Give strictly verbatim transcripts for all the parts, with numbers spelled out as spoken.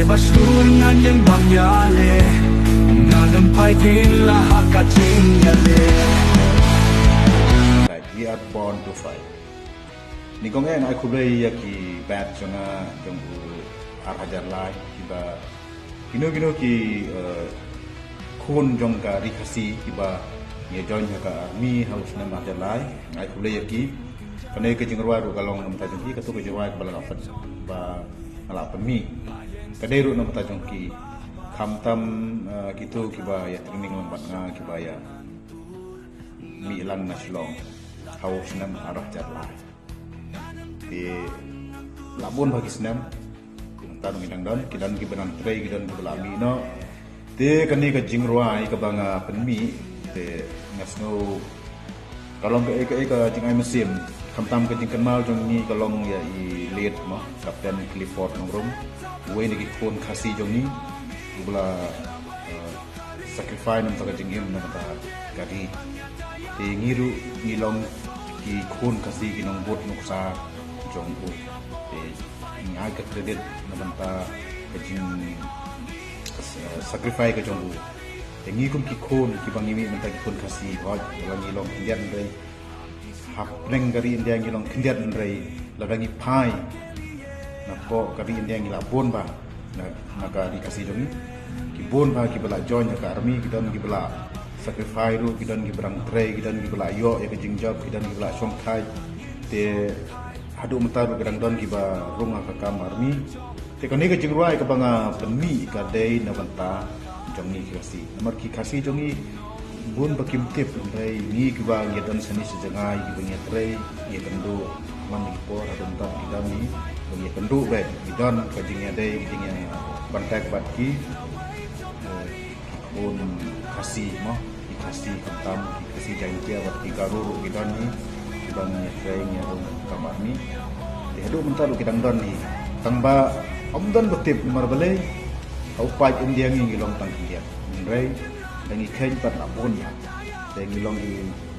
Ba shlur ngan ïeng bam ïaleh, ngan ym phai din la ha ka jingïaleh. Like, we are born to fight. Nyngkong eh nga ai khublei ïa ki batch jong nga jong u ar hajar lai kiba kino kino ki eh, khun jong ka ri Khasi kiba ngi join ha ka army ha u snem ar hajar lai. Nga ai khublei ïa ki. Kane ka jingrwai ruh ka long na bynta jong ki, kato ka jingrwai kaba la pyn ba nga la pynmih. Ka dei ruh na bynta jong ki. Khamtam eh, kito kiba ïa training lang bad nga kiba ïa mih lang na Shillong ha u snem ar hajar lai. Te la bun bha ki snem. Nangta ngi dang don, ki don kiba nang trei, ki don kiba la mih noh. Te kane ka jingrwai kaba nga pynmih te nga sngew ka long kaei kaei ka jingai mynsiem. Khamtam ka jingkynmaw jong ngi ka long ïa i late mo, Captain Clifford Nongrum, uwei na ki khun Khasi jong ngi uba la eh, sacrifice na bynta ka jingim na bynta ka ri. Te ngi ruh ngi long ki khun Khasi ki nongbud nuksa jong u. Te ngi ai ka credit na bynta ka jing eh, sacrifice ka jong u. Te ngi kum ki khun kiba ngi mih mynta ki khun Khasi, hooid lada ngi long khyndiat hynrei hapdeng ka ri India ngi long khyndiat hynrei lada ngi phai napoh ka ri India ngi la bun bha na, na ka ri Khasi jong ngi. Ki bun bha kiba la join ha ka army, ki don kiba la sacrifice ruh, ki don kiba dang trei, ki don kiba la ïoh ïa ka jingjop, ki don kiba la shongthait. Te haduh mynta ruh ki dang don kiba rung ha ka kam army. Te kane ka jingrwai kaba nga pynmih ka dei na bynta jong ngi ki Khasi. Namar ki Khasi jong ngi bun ba kim tip hynrei ngi kiba ngi don shane sha jngai kiba ngi trei ngi kynduh man ki por haduh mynta ki don ngi ba ngi kynduh bad ngi don ka jingïadei ka jingïa contact bad ki eh, ki khun Khasi mo, ki Khasi khamtam ki Khasi Jaiñtia bad ki Garo ruh ki don hi, ki don ïa trei ïa rung kamar ni. Te haduh mynta ruh ki dang don hi. Tang ba ym don ba tip namar balei ha u paid India ngi ngi long tang khyndiat. Hynrei da ngi kheiñ pat la bun bha. Te ngi long ki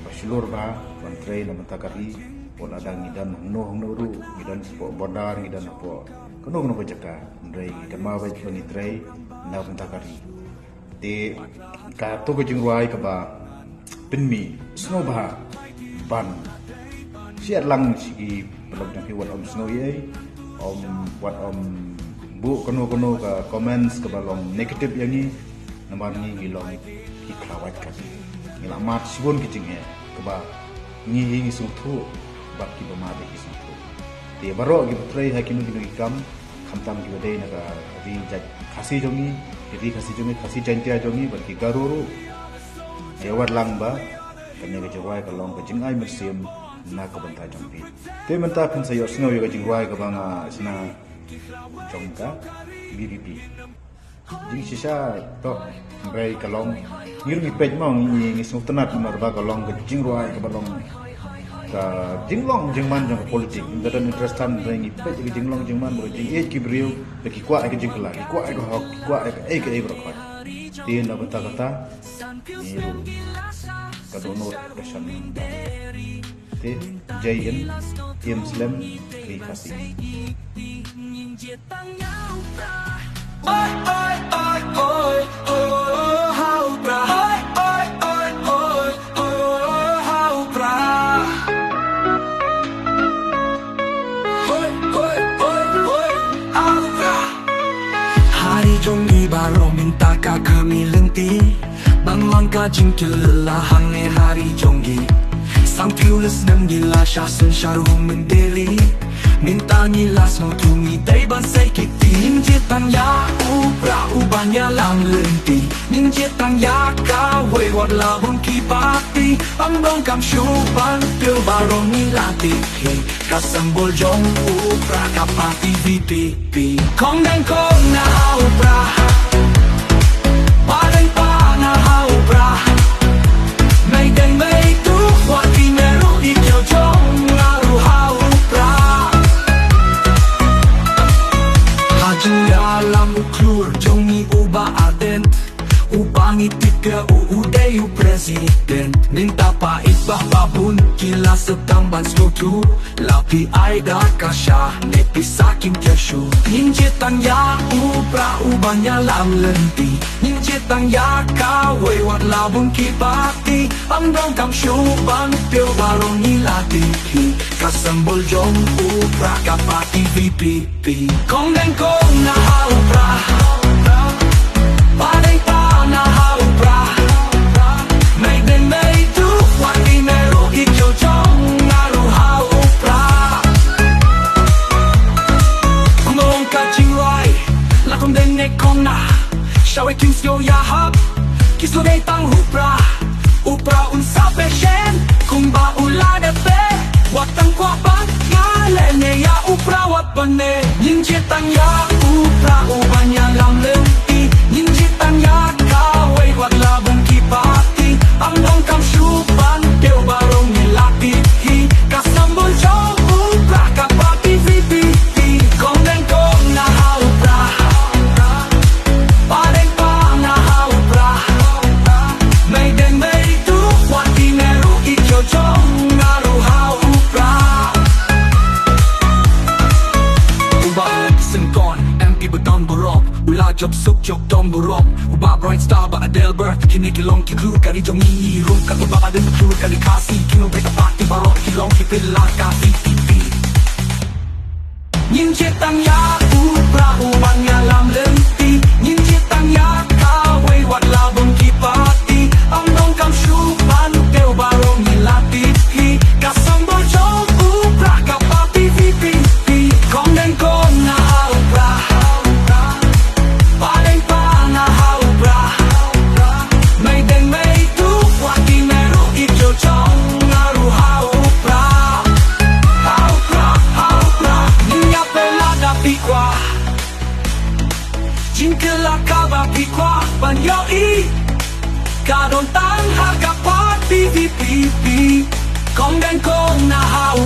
ba shlur bha ban trei na bynta ka ri. Wat la da ngi don hangno hangno ruh, ngi don hapoh border, ngi don hapoh kano kano ka jaka. Hynrei ngi kynmaw bha ba ngi trei na bynta ka ri. Te kato ka jingrwai kaba pynmih sngewbha ban share lang sha ki paralok jong phi, wat ym sngew ei ei, ym wat ym buh kano kano ka comments kaba long negative ïa ngi. Namar ngi ngi long ki khlawait ka ri, ngi la mad shibun ki jingeh kaba ngi hi ngi sngewthuh bad kiba mad hi ki sngewthuh. Te baroh kiba trei ha kino kino ki kam, khamtam kiba dei na ka ri jait Khasi jong ngi, ki ri Khasi jong ngi, Khasi Jaiñtia jong ngi bad ki Garo ruh. Ïa wat lang ba kane ka jingrwai ka long ka jingai mynsiem na ka bynta jong phi. Te mynta phin sa ïohsngew ïa ka jingrwai kaba nga shna jong ka VPP. Jingshisha to, hynrei ka long ngi ruh ngi peit mo, ngi ngi sngewtynnat namar ba ka long ka jingrwai kaba long ka jinglong jingman jong ka politik. Ngi don interest than hynrei ngi peit ka jinglong jingman bad ka jingïeit ki briew, ba ki kwah ka jingkylla, ki kwah ka hok, ki kwah ka ei ka ei baroh khoit. Te na bynta kata ngi ruh ka dohnud ka shan. Te Jai Hind, Team Slem, Ri Khasi. Ha ri jong ngi baroh mynta ka kmie lynti, ban long ka jingkyrkhu la hangne ha ri jong ngi. San phew snem ngi la shah synshar hynmen de ri. Mynta ngi la sngewthuh ngi dei ban sei kti. Ngin jied tang ïa u Prah uban ïalam lynti. Ngin jied tang ïa kawei wat la bun ki party. Ym donkam shuh ban pynbeit baroh ngi la tip hi. Ka symbol jong u Prah ka party VPP. Kong dang kong na ha u Prah. Pa dang pa na ha u Prah. Mei dang mei tu wat ki meru i kyo jong la ru ha u Prah. Ha jingïalam u klur jong ngi u Bah Ardent. U Bah ngi tip ïa u u dei u president. Mynta peit bah ba bun ki la Sa tang ban sngewthuh, la phi ai da ka sha ne pisa kim kiew shuh. Ngin jied tang ïa u Prah uban ïalam lynti. Ngin jied tang ïa kawei wat la bun ki party. Ym donkam shuh ban kiew baroh ngi la tip hi. Ka symbol jong u Prah ka party V P. Pi. Kong deng kong na ha u Prah. Ba deng pa na ha u Prah. Mei deng mei tu wat i me ruh i kiew jong nga ruh ha u Prah. Kumba long ka jingrwai. La kong deng ne kong na. Shawei kim sngewthuh ïa hap. Ki sngewthuh tang u Prah. U Prah un sa pyrshang. Kumba u la dep. Wat tang kwah ban. Nga leh ne ïa u Prah wat ban ne. Ngin jied tang ïa u Prah uban ïalam lynti. Ngin jied tang ïa kawei wat la bun ki party. Ym donkam shuh ban kiew baroh ngi la tip hi. Ka symbol jong u Prah ka party V P P. Kong deng kong na ha u Prah. Ba deng pa na ha u Prah. Mei deng mei tu wat i me ruh i kiew jong nga ruh ha u Prah. Uba Syngkon, M P ba don burom, u la jop suk jop don burom, uba Bright Star ba Adelbert, kine ki long ki klur ka ri jong ngi ruh, ka uba ba dei klur ka ri Khasi, kino ba ka party baroh ki long ki pil la ka V P P. Ngin jied tang ïa u Prah uban ïalam lynti. Ngin jied tang ïa kawei wat la bun ki party. Ym donkam shuh ban kiew baroh ngi la tip hi. Ka symbol jong u Prah ka party V P P. Kong deng kong na ha u Prah. Ba deng pa na ha u Prah. Mei deng mei tu wat i me ruh i kiew jong nga ruh ha u Prah. Ha u Prah, ha u Prah. Ngin ïa peit lada phi kwah. Jingkylla kaba phi kwah ban ïohi. Ka don tang ha ka party V P P. Kong deng kong na ha u